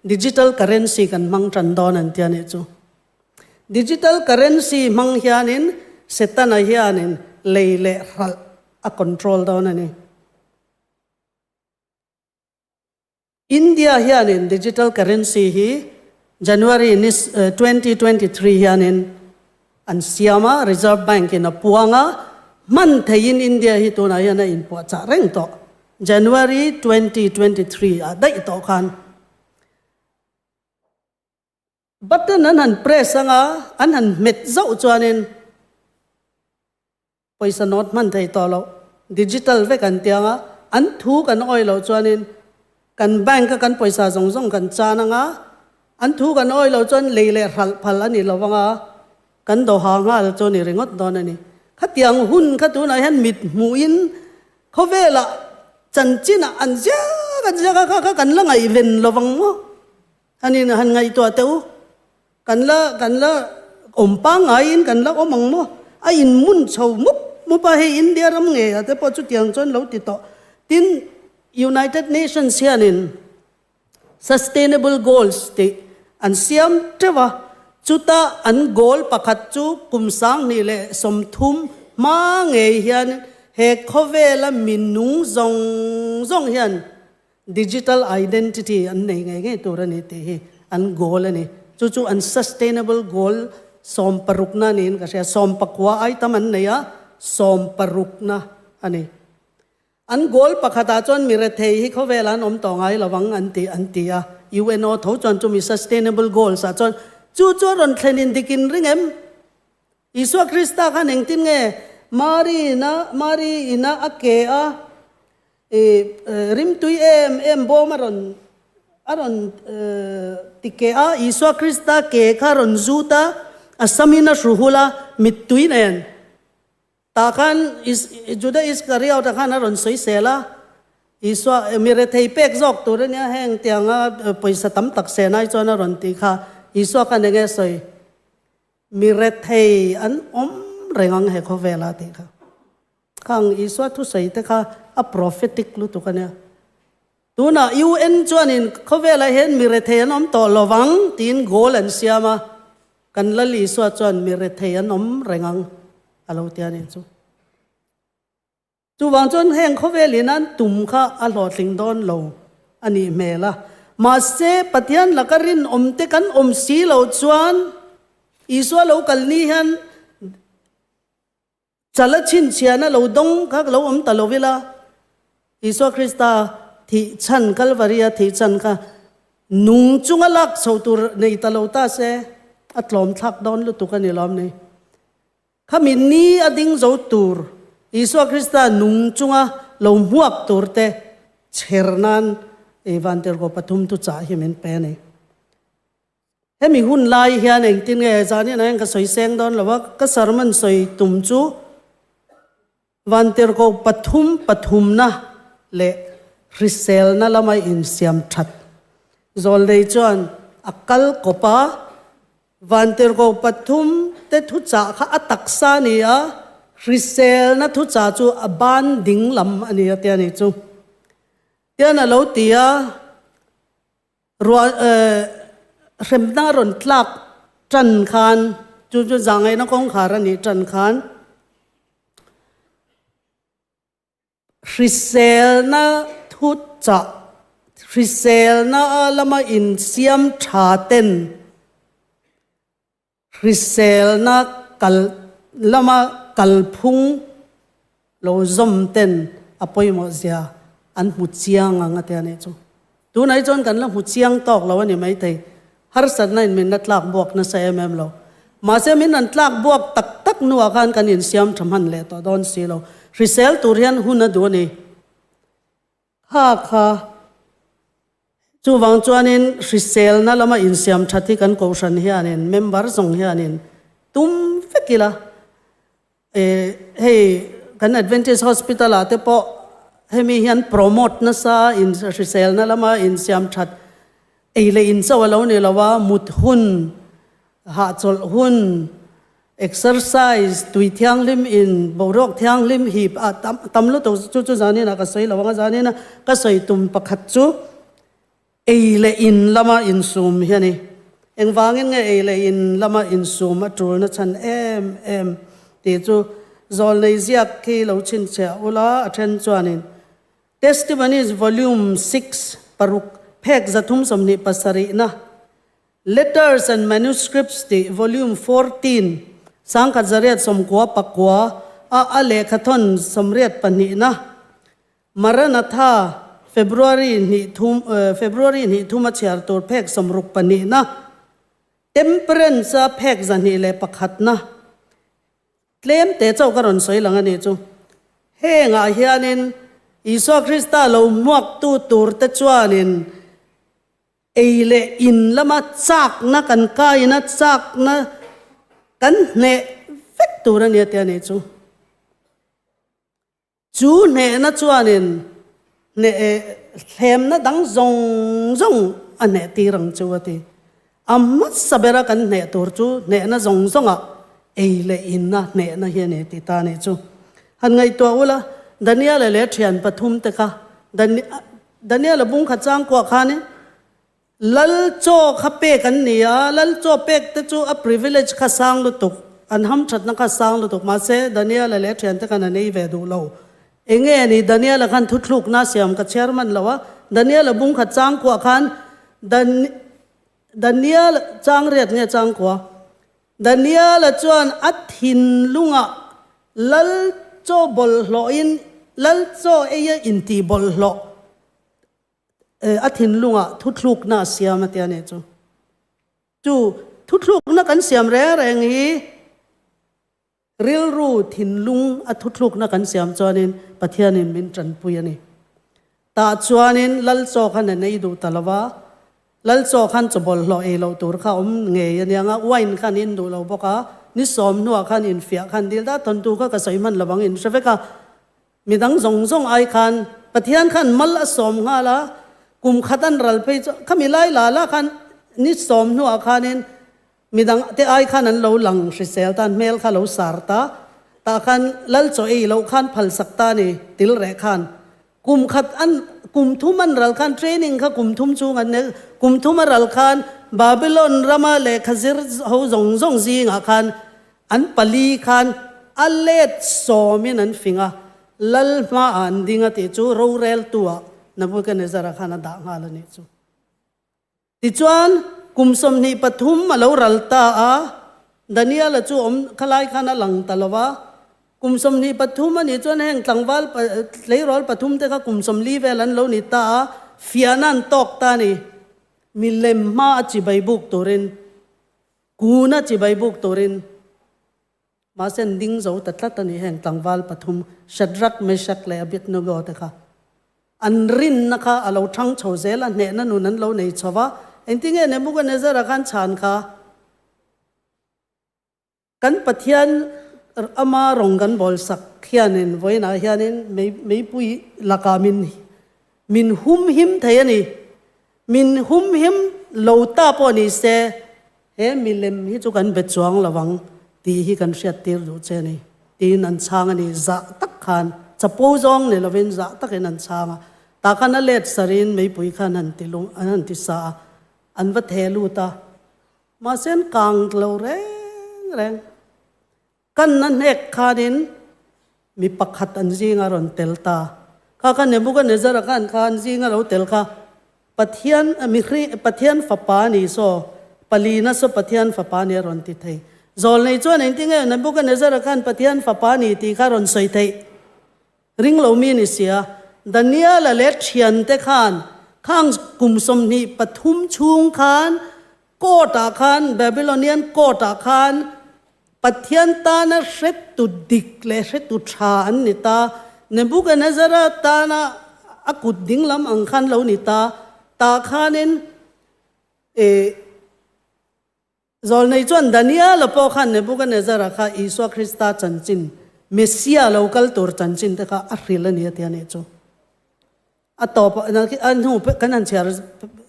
digital currency kan hmang tan dawn an ti a nih chu. Digital currency hmang hianin Setana hianin lei leh hralh a control dawn a ni. India hianin digital currency hi January ni 2023 hianin an siam a, Reserve Bank in a puang a, hman theihin India hi tunah hian a inpuahchah reng tawh. January 2023 ah daih tawh khan. Button an han press anga an han hmet zauh chuanin pawisa note hman thei tawh loh, digital vek an ti anga an thu kan awih loh chuanin kan bank a kan pawisa zawng zawng kan chan anga an thu kan awih loh chuan lei leh hralh phal a ni lo anga kan dawha nghal chu a ni ringawt dawn a ni. Khatiang hun kha tunah hian mit hmuhin khawvelah chanchinah an ziak an ziak a kha kha kan la ngaihven lo vang maw? Anin han ngaihtuah teh u, kan la kan la awm pangaiin kan la awm ang maw? A inmun chho mup mup a, hei India ram ngei ah te pawh chutiang chuan lo ti tawh. Tin, United Nations hianin Sustainable Goals tih an siam teuh a, chuta an goal pakhat chu kum 2030 hma ngei hian he khawvela minung zawng zawng hian Digital identity an nei ngei ngei tur a ni tih hi an goal a ni. Chu chu an sustainable goal sawmparukna niin ka hria. Sawmpakua ai tam an nei a, sawmparukna a ni. An goal pakhatah chuan mi rethei hi khawvelah an awm tawh ngai lo ang an ti an ti a. UNO tho chuan chumi sustainable goals ah chuan chu chu a rawn thlen in dik in ring em? Isua Krista khan engtin nge Mari ina Mari ina a ke a I rimtui em em bawm a rawn a rawn ti ke a, Isua Krista ke kha a rawn zut a, a samin a hru hul a, mittui nen tah khan Juda Iskariota khan a rawn sawisel a, Isua mi rethei pek zawk tur a nia heng tianga pawisa tam tak sen ai chuan a rawn ti kha, Isua khan enge sawi? Mi rethei an awm reng ang he khawvela tih kha. Khang Isua thusawi te kha a prophetic lutuk a nia. Tunah UN chuanin khawvelah hian mi rethei an awm tawh lo vang tiin goal an siam a, kan Lal Isua chuan mi rethei an awm reng ang a lo ti a nih chu. Chuvang chuan heng khawvel in an tum kha a hlawhtling dawn lo a nih hmel a. Mahse, Pathian laka rinawm te kan awm si loh chuan Isua lo kal ni hian chala chhinchhiahna lo dawng kha lo awm ta lo ila, Isua Krista thih chhan, Kalvari-a thih chhan kha nung chunga lak chho tur nei ta lo ta se, a tlawm thlak dawn lutuk a ni lawm ni. Khami ni a ding zo tur, Isua Krista nung chunga lo hmuak tur te chher nan i Vantirhkoh pathum tu chah hi min pe a ni. Hemi hun lai hian engtin nge zanin ah hian ka sawi seng dawn lo a, ka sermon sawi tum chu Vantirhkoh pathum pathumna leh Hriselna lama insiam that Zawlnei chuan a kal kawp a, Vantirhkoh pathum te thuchah kha a taksa a ni a, hriselna thuchah chu a ban ding lam a ni a tia ni chu. Tian a lo ti a, ruah hremna a rawn tlak tan khan, chu chu zahngaihna kawngkhar a nih tan khan, Hriselna thuchah, hriselna lama insiam tha ten hriselna kal lama kalphung lo zawm ten a pawimawh zia an hmu chiang ang a tia nih chu. Tunah hi chuan kan la hmu chiang tawk lo a ni maithei. Harsatna in min la tlak buak nasa em em lo. Mahse min an tlak buak tak tak hnuah khan kan insiam tha hman leh tawh dawn si lo. Hrisel tur hian hun a duh a ni. Kha kha. Chuvang chuanin hriselna lama insiam that hi kan kohhran hianin member zawng hianin tum vek ila. Hei kan Adventist Hospital ah te pawh hemi hian promote nasa in hriselna lama insiam that ei leh in chauh a lo ni lo a, mut hun, hahchawlh hun, exercise, tui thianghlim in, boruak thianghlim hip a tam tam lutuk chu chu zanin ah ka sawi lo ang a, zanin a ka sawi tum pakhat chu Ei leh in lama insum hi a ni. Engvangin nge ei leh in lama insum a tulna chhan em em tih chu zawlnei ziak khi lo chhinchhiah ula a then chuanin Testimonies Volume 6 paruk phek 327 na Letters and Manuscripts tih Volume 14 1999 a a lehkhathawn 82 na Maranatha, February hnih thum February hnih thuma chhiar tur phek 60 pahnihna, Temperance-a phek 201na, tlem te chauh ka rawn sawi lang a nih chu. Hengah hianin Isua Krista lo hmuaktu turte chuanin ei leh in lama chakna kan kaina chakna kan hneh vek tur a ni a ti a nih chu. Chu hnehna chuanin hneh thlemna dang zawng zawng a hneh tir ang chu a ti. A hmasa bera kan hneh tur chu hnehna zawng zawngah ei leh inna hnehna hi a ni ti ta a nih chu. Han ngaihtuah ula, Daniela leh thian pathum te kha Daniela bung kha chang kuah khanin Lal chaw kha pek an ni a, lal chaw pek te chu a privilege kha sang lutuk, an hamthatna kha sang lutuk, mahse Daniela leh a thiante khan an ei ve duh lo. Enge a ni, Daniela khan thuthlukna a siam ka chhiar man lo a, Daniela bung khat changkuah khan Dan Daniel changriat nge changkua? Daniela chuan a thinlungah lal chaw bawlhhlawhin lal chaw ei a intih bawlhhlawh A thinlungah thuthlukna a siam a tia nih chu. Chu thuthlukna kan siam reng reng hi rilru thinlung a thuthlukna kan siam chuanin Pathianin min tanpui a ni. Tah chuanin Lal chaw khan a nei duh ta lo va, Lal chaw khan chaw bawlhhlawh ei loh tur kha awm ngei a nia nga, wine khan in duh lo bawk a, ni sawm hnuah khan infiah khan dil ta, thawntu kha ka sawi hman lovang in hre vek a. Midang zawng zawng ai khan Pathian khan mal a sawm nghal a, kum khat an ral phei chu khami lai la la khan ni sawm hnuah khanin midang te ai khan an lo lang hrisel ta, an hmel kha lo sar ta, tah khan lal chaw ei loh khan phal sak ta ni til reh khan kum khat an kum thum an ral khan training kha kum thum chung an nei kum thum a ral khan Babylon rama lehkha zir ho zawng zawng zingah khan An pali khan a let sawmin an fing a, lal hmaah an ding a tih chu roreltu-ah Nebuchadnezzar-a khan a dah nghal a nih chu. Tichuan, kum 23 a lo ral ta a, Daniel-a chu awm khalai khan a lang ta lo va. Kum 23 a nih chuan heng tlangval tleirawl pathum te kha kum 40 vel an lo ni ta a, fiahna an tawk ta a ni. Milem hma a chibai buk turin. Kuna chibai buk turin mahse an ding zo ta tlat a ni heng tlangval pathum Shadrach, Meshach leh Abednego te kha an rinna kha a lo thang chho zel a, hnehna nun an lo nei chho va, engtinge Nebuchadnezzar-a khan chhan kha kan Pathian ama rawng kan bawl sak hianin vawiinah hianin meipui lakah min. Min humhim thei a ni. Min humhim lo ta pawh ni se, he milem hi chu kan be chuang lo ang tih hi kan hriattir duh che a ni, tiin an chhang a ni. Zah tak khan, chapo zawng ni lovin zah takin an chhang a. Tah khan a let sarin meipui khan han ti lung, an han ti sa a, an va theh lut a. Mahse an kang lo reng reng. Kanna hnek khanin mi pakhat an zinga rawn tel ta. Kha kha Nebuchadnezzar-a khan kha an zinga lo tel kha Pathian mihring Pathian fapa a ni saw, palina saw Pathian fapa a ni a rawn ti thei. Zawlnei chuan engtinge Nebuchadnezzar-a khan Pathian fapa a ni tih kha rawn sawi theih? Ring lo mi ni sia, Daniel-a leh thiante khan khang kum 23 chhung khan court-ah khan, Babylonian court-ah khan Pathian tana hretu dik leh hretu tha an ni ta. Nebuchadnezzar-a tana a kut dinglam ang khan lo ni ta. Tah khanin eh Zawlnei chuan Daniel-a pawh khan Nebuchadnezzar-a kha Isua Krista chanchin, Messiah lo kal tur chanchin te kha a hrilh a ni a ti a nih chu. A tawp a hnu kan han chhiar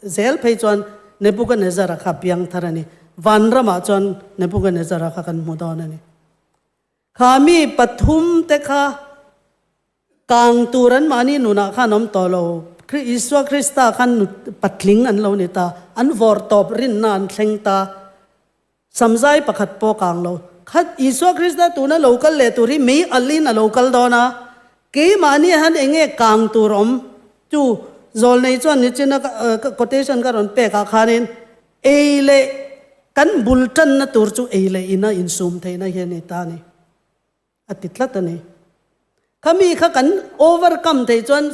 zel phei chuan Nebuchadnezzar-a kha piang thar a ni. Vanramah chuan Nebuchadnezzar-a kha kan hmu dawn a ni. Kha mi pathum te kha Kang tur an mahni nunah khan awm tawh lo. Isua Krista khan nu patling an lo ni ta. An vawr tawp rinna an thleng ta. Samzai pakhat pawh kang lo. Kha Isua Krista tuna lo kal leh tur hi mei alhin a lo kal dawn a. Keimahni han eng nge kang tur awm chu zawlnei chuan nichina quotation ka rawn pek ah khanin ei leh kan bul tanna tur chu ei leh ina insum theihna hi a ni ta a ni. A ti tlat a ni. Khami kha kan overcome theih chuan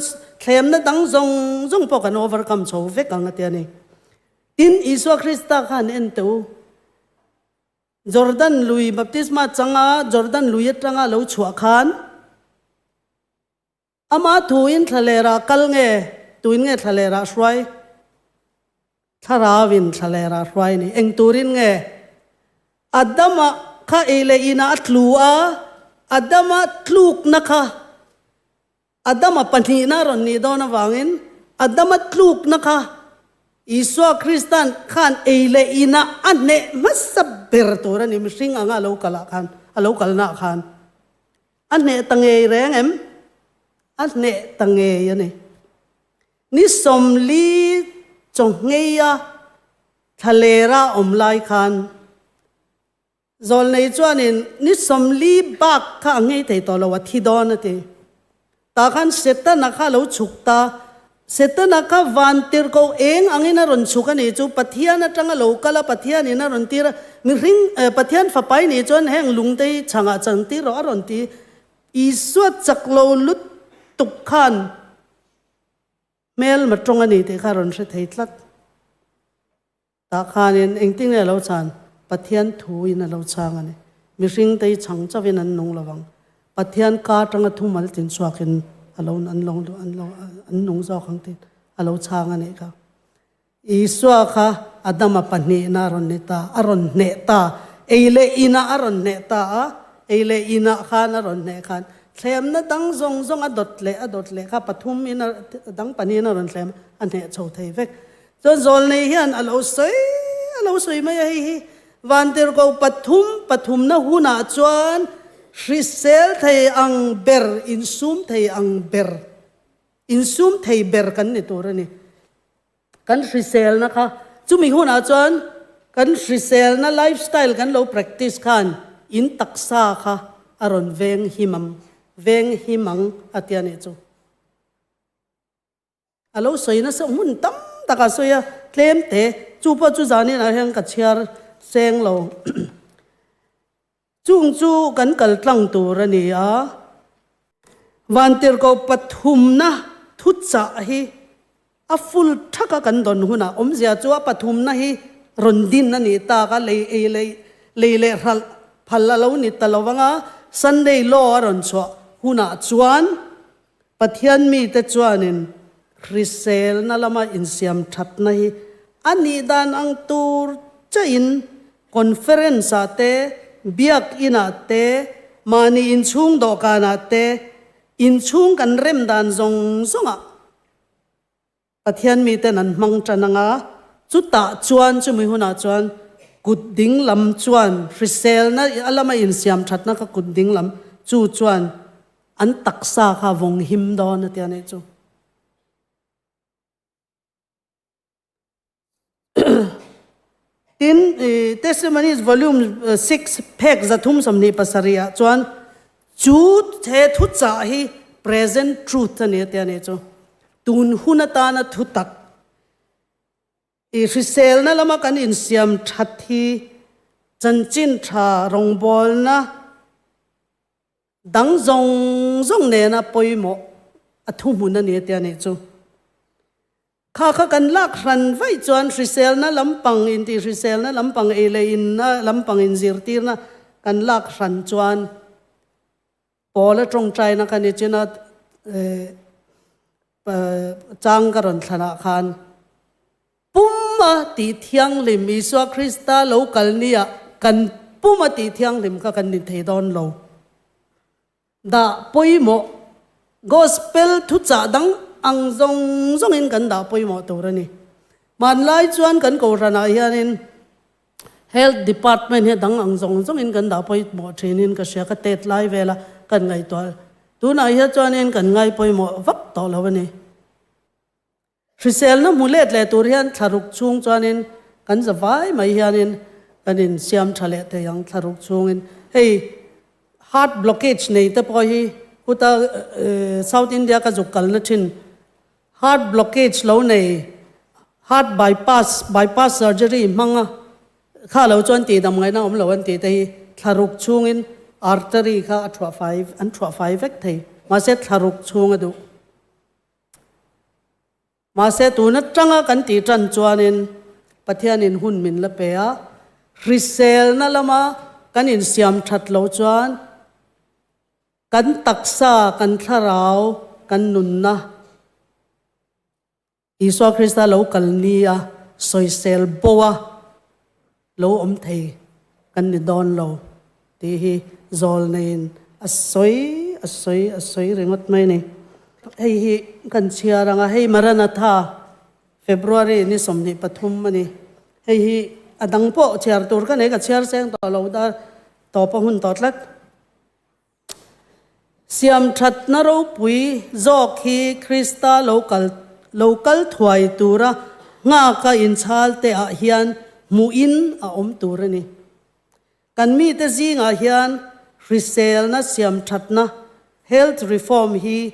thlemna dang zawng zawng pawh kan overcome chho vek ang a ti a ni. Tin, Isua Krista khan en teh u, Jordan lui baptisma changa Jordan lui atanga lo chhuah khan Ama thuin thlalerah kal nge, tuin nge thlalerah hruai? Thlarauin thlalerah hruai ni. Eng turin nge? Adama kha ei leh inah a tlu a, Adama tlukna kha Adama pahnihna a rawn nih dawn avangin Adama tlukna kha Isua Kristan khan ei leh inah a hneh hmasa ber tur a ni, mihring anga a lo kalah khan, a lo kalnaah khan. A hneh ta ngei reng em? A hneh ta ngei a ni. Ni 40 chawnghneia thlalera awm lai khan Zawlnei chuanin ni 40 bak kha a nghei thei tawh lo, a thi dawn a ti. Tah khan Setana kha a lo chhuk ta. Setana kha vantirhkoh eng angin a rawn chhuk a nih chu, Pathian atanga lo kal a, Pathianin a rawn tir a, mihring, Pathian fapai nih chuan heng lungte hi chhangah chan tir rawh a rawn ti. Isua chak lo lutuk khan hmelma tawng a ni tih kha a rawn hre thei tlat. Tah khanin engtin nge a lo chhan? Pathian thuin a lo chhang a ni. Mihringte hi chhang chauhin an nung lo vang. Pathian ka atanga thumal tin chhuakin a lo an lo an lo an nung zawk ang tiin a lo chhang a nih kha. Isua kha Adama pahnihna a rawn ni ta, a rawn hneh ta. Ei leh inah a rawn hneh ta a, ei leh inah khan a rawn hneh khan thlemna dang zawng zawng a dawt leh a dawt leh kha pathum in a dang pahnihin a rawn thlem a hneh chho thei vek. Chuan Zawlnei hian a lo sawi a lo sawi mai a, hei hi Vantirhkoh pathum pathumna hunah chuan hrisel thei ang ber, insum thei ang ber, insum thei ber kan ni tur a ni. Kan hriselna kha chumi hunah chuan kan hriselna lifestyle kan lo practice khan in taksa kha a rawn veng him ang, veng him ang a ti a nih chu. A lo sawi nasa hmun tam tak a sawi a, tlem te, chu pawh chu zanin ah hian ka chhiar seng lo. Chung chu kan kal tlang tur a ni a, Vantirhkoh pathumna thuchah hi a full thaka kan dawn hunah awmzia chu a pathumna hi rawn din a nih tak a, lei ei lei lei leh hralh phal a lo ni ta lo vang a, Sunday law a rawn chhuah hunah chuan Pathian mite chuanin hriselna lama insiam thatna hi a nih dan ang tur chahin conference-ah te, biakinah te, mahni inchhung dawhkanah te, inchhung kan rem dan zawng zawngah. Pathian miten an hmang tan anga, chutah chuan chumi hunah chuan kut ding lam chuan hriselna a lama insiam thatna kha kut ding lam chu chuan an taksa kha vawng him dawn a tia nih chu. Tin, Testimonies Volume 6 phek 327 ah chuan chu he thuchah hi present truth a ni a tia nih chu. Tun hun atana thutak i hriselna lama kan insiam that hi chanchin tha rawngbawlna dang zawng zawng nena pawimawh a thuhmun a ni a tia nih chu. Kha kha kan lak hran vaih chuan hriselna lampang intih hriselna lampang ei leh inna lampang inzirtirna kan lak hran chuan Paula tawngtaina kha ni chin a chang ka rawn thlanah khan puma tih thianghlim Isua Krista lo kal nia kan puma tih thianghlim kha kan ni thei dawn lo. Dah pawimawh, Gospel thuchah dang ang zawng zawngin kan dah pawimawh tur a ni. Hmanlai chuan kan kohhranah hianin Health Department hi dang ang zawng zawngin kan dah pawimawh thinin ka hria, ka tet lai vela kan ngaihtuah. Tunah hian chuanin kan ngai pawimawh vak tawh lo a ni. Hriselna hmu let leh tur hian thlaruk chhung chuanin kan za vai mai hianin kan insiam tha leh thei ang thlaruk chhungin. Hei heart blockage nei te pawh hi huta South India ka zuk kalna thin heart blockage lo nei heart bypass bypass surgery hmanga kha lo chuan tihdam ngaihna awm lo an tih te hi thlaruk chhungin artery kha a thuah fai an thuah fai vek thei mahse thlaruk chhung a duh. Mahse tun atanga kan tih tan chuanin Pathianin hun min la pe a, hriselna lama kan insiam that loh chuan kan taksa, kan thlarau, kan nunna Isua Krista lo kal ni a sawisel bo a lo awm thei kan ni dawn lo tih hi zawl neiin a sawi a sawi a sawi ringawt mai a ni. Hei hi kan chhiar ang a, hei Maranatha February ni 23 a ni. Hei hi a dang pawh chhiar tur ka nei ka chhiar seng tawh lo dar tawp a hun tawh tlat. Siamthatna ropui zawk hi Krista lo kal lo kal thuai tura nghaka inchhal te ah hian hmuhin a awm tur a ni. Kan mite zingah hian hriselna siamthatna, health reform, hi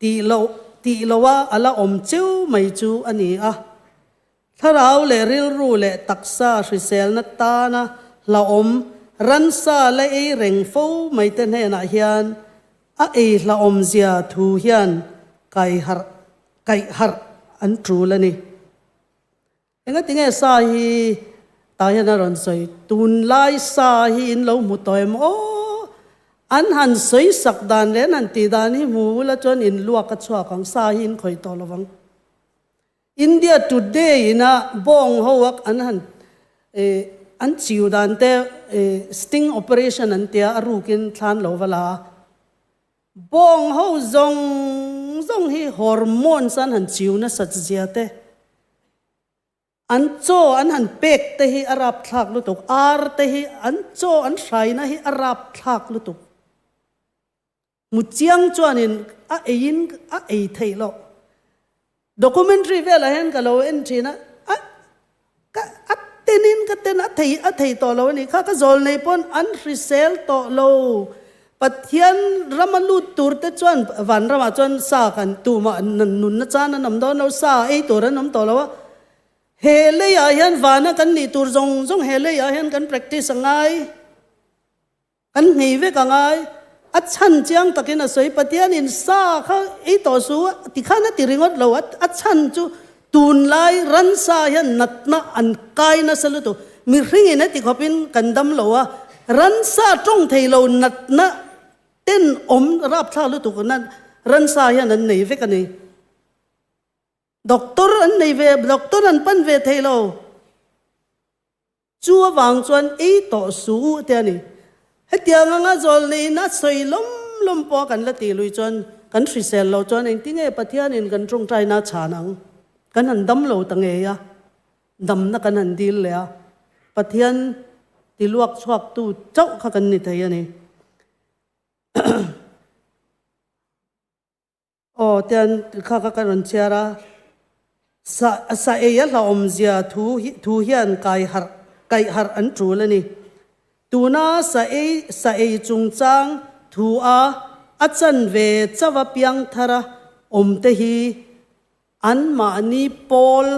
tih loh tih loha a la awm cheu mai chu a ni a. Thlarau leh rilru leh taksa hriselna tana hlauhawm ransa la ei reng fo mai te hnenah hian a ei hlauhawm zia thu hian kaiharh kaih harh an tul a ni. Engatinge sa hi tah hian a rawn sawi, tunlai sa hi in lo hmu tawh em aw? An han sawi sak dan leh an han tih dan hi hmu ula chuan in luak a chhuak ang, sa hi in khawih tawh lovang. India Today ina bawng ho a an han an chiu dan te sting operation an tia a rukin thlan lo va la a. Bawng ho zawng zawng hi hormones an han chiu nasat zia te, an chaw an han pek te hi a rapthlak lutuk, ar te hi an chaw an hraina hi a rapthlak lutuk. Mu chiang chuanin a eiin a ei theih loh. Documentary velah hian ka lo en thin a, a ka a tenin ka ten a thei a thei tawh lo a nih kha, ka zawl nei pawn an hrisel tawh lo. Pathian rama lut tur te chuan van ramah chuan sa kan tumah nunna chan an awm dawn lo, sa ei tur an awm tawh lo a. He leiah hian vana kan nih tur zawng zawng he leiah hian kan practice a ngai. Kan nghei vek a ngai. A chhan chiang takin a sawi, Pathianin sa kha ei tawh su a ti khan a ti ringawt lo. A chhan chu tunlai ransa hian natna an kai nasa lutuk. Mihringin heti khawpin kan dam lo a, ransa tawng thei lo natna ten awm rapthlak lutuk na ransa hian an nei vek a ni. Doctor an nei ve, doctor an pan ve thei lo. Chu avang chuan ei tawh su u te a ni. Hetiang anga zawl neihna sawi lawm lawm pawh kan la tih lui chuan kan hrisel lo chuan engtinge Pathianin kan tawngtaina chhan ang? Kan han dam lo ta ngei a, damna kan han dil leh a, Pathian ti luak chhuaktu chauh kha kan ni thei a ni. Aw tian kha kha ka rawn chhiar a, sa sa ei a hlauhawmzia thu thu hian kai harh kaih harh an tul a ni. Tuna sa ei sa ei chungchang thu a a chanve chauha piangthara awmte hi Anmahni pawl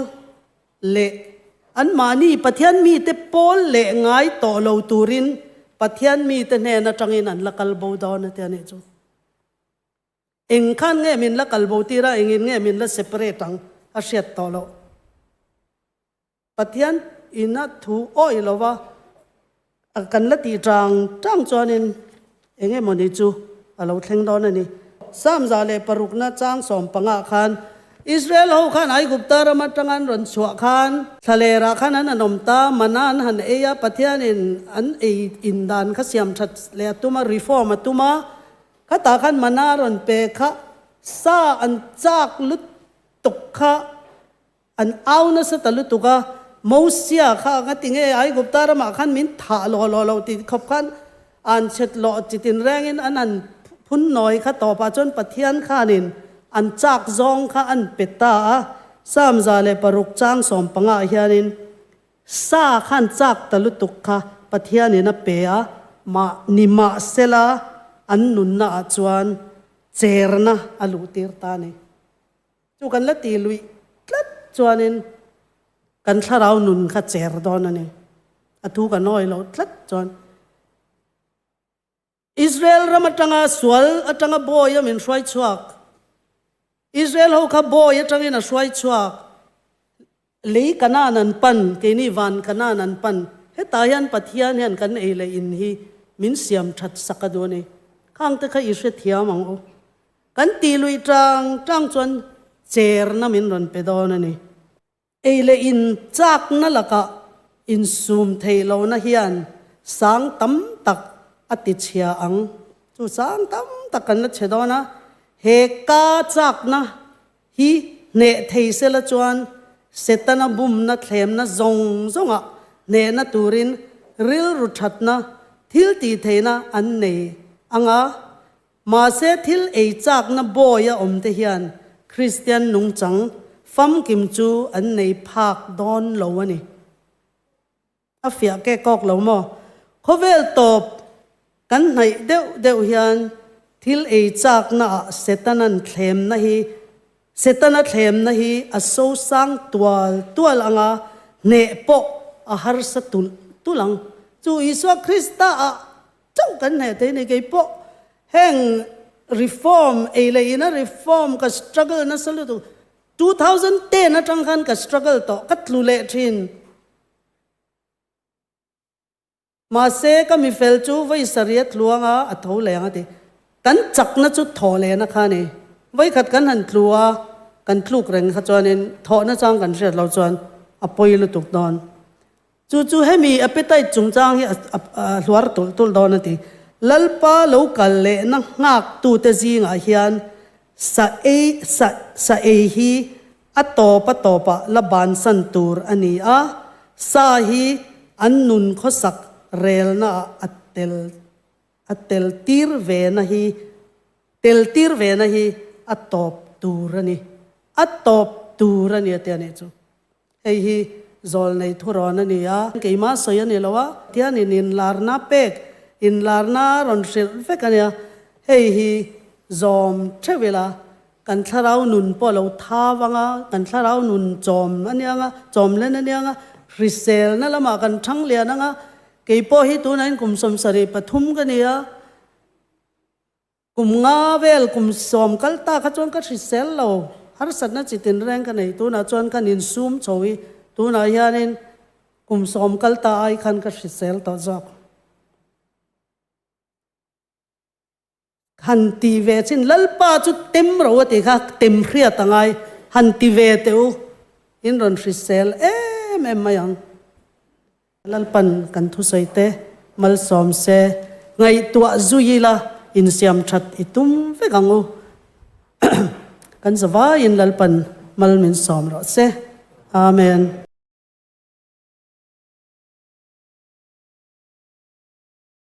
leh anmahni Pathian mite pawl leh ngai tawh lo turin Pathian mite hnen atangin an la kal bo dawn a ti a nih chu. Eng khan nge min la kal bo tir a, engin nge min la separate ang a hriat tawh loh. Pathian ina thu awih lova kan la tih tang tang chuanin eng emawni chu a lo thleng dawn a ni. Psalm 106na chang 15 khan Israel ho khan Aigupta ram atanga an rawn chhuah khan thlalerah khan an han awm ta, mana an han ei a, Pathianin an ei in dan kha siam that leh a tum a, reform a tum a, khatah khan mana a rawn pe kha sa an chak lutuk kha An au nasa ta lutuk a, Mosia kha nga ti nge Aigupta ramah khan min thah lawh lawh loh tih khawp khan an chhet lawh chi tin rengin an han phun nawi kha tawpah chuan Pathian khanin an chak zawng kha an pe ta a. Psalm 106 chang 15 ah hianin sa khan chak ta lutuk kha Pathianin a pe a, mah ni mahsela an nunna ah chuan cherna a luhtir ta a ni. Chu kan la ti luih tlat chuanin kan thlarau nun kha cher dawn a ni. A thu kan awi loh tlat chuan Israel ram atanga sual atanga bawi a min hruai chhuak. Israel ho kha bawi atangin a hruai chhuak. Lei Kanaan an pan, keini van Kanaan an pan. Hetah hian Pathian hian kan ei leh in hi min siam that sak a duh a ni. Khangte kha i hrethiam ang u. Kan tih luih tang tang chuan cherna min rawn pe dawn a ni. Ei leh in chakna lakah insum theih lohna hian sang tam tak a ti chhia ang. Chu sang tam tak kan la chhe dawn a, he ka chakna hi hneh thei sela chuan Setana bumna thlemna zawng zawngah hnehna turin rilru thatna thil tih theihna an nei ang a. Mahse thil ei chakna bawi a awm te hian Kristian nungchang famkim chu an nei phak dawn lo a ni. A fiah kek kawk lo maw? Khawvel tawp kan hnaih deuh deuh hian thil ei chakna ah Setanan thlemna hi Setana thlemna hi a sosang tual tual anga hneh pawh a harsa tulh tulh ang. Chu Isua Krista ah Chauh kan hneh thei ni kei pawh heng reform ei leh ina reform ka struggle nasa lutuk 2010 atang khan ka struggle tawh ka tlu leh thin mahse ka mi fel chu vawi sarih a tluang a a tho leh ang a ti kan chakna chu thaw lehna kha ni vawi khat kan han tlu a kan tluk reng kha chuanin thawhna chang kan hriat loh chuan a pawi lutuk dawn. Chu chu hemi appetite chungchang hi a hluar tulh tulh dawn a ti. Lalpa lo kal lehna nghaktute zingah hian sa ei sa sa ei hi a tawp a tawpah la bansan tur a ni a, sa hi an nun khawsak relnaah a tel a tel tir vena hi tel tir vena hi a tawp tur a ni. A tawp tur a ni a ti a nih chu. Hei hi zawlnei thurawn a ni a, keimah sawi a ni lo a, Pathianin inlarna pek, inlarna rawn hrilh vek a nia. Hei hi zawm theuh ila, kan thlarau nun pawh lo tha vang a, kan thlarau nun chawm a nia nga, chawm len a nia nga, hriselna lamah kan thang lian ang a, kei pawh hi tunah hian kum 73 ka ni a, Kum nga vel kum sawm kal ta kha chuan ka hrisel lo, harsatna chi tin reng ka nei. Tunah chuan ka ninsum chho i, tunah hianin kum sawm kal ta ai khan ka hrisel tawh zawk. Han ti ve chin, Lalpa chu tem ro a ti kha, tem hriat a ngai, han ti ve teh u, in rawn hrisel em em mai ang. Lalpan kan thusawi te malsawm se, ngaihtuah zui ila insiam that i tum vek ang u. Kan zavaiin Lalpan Mal min sawm rawh se. Amen.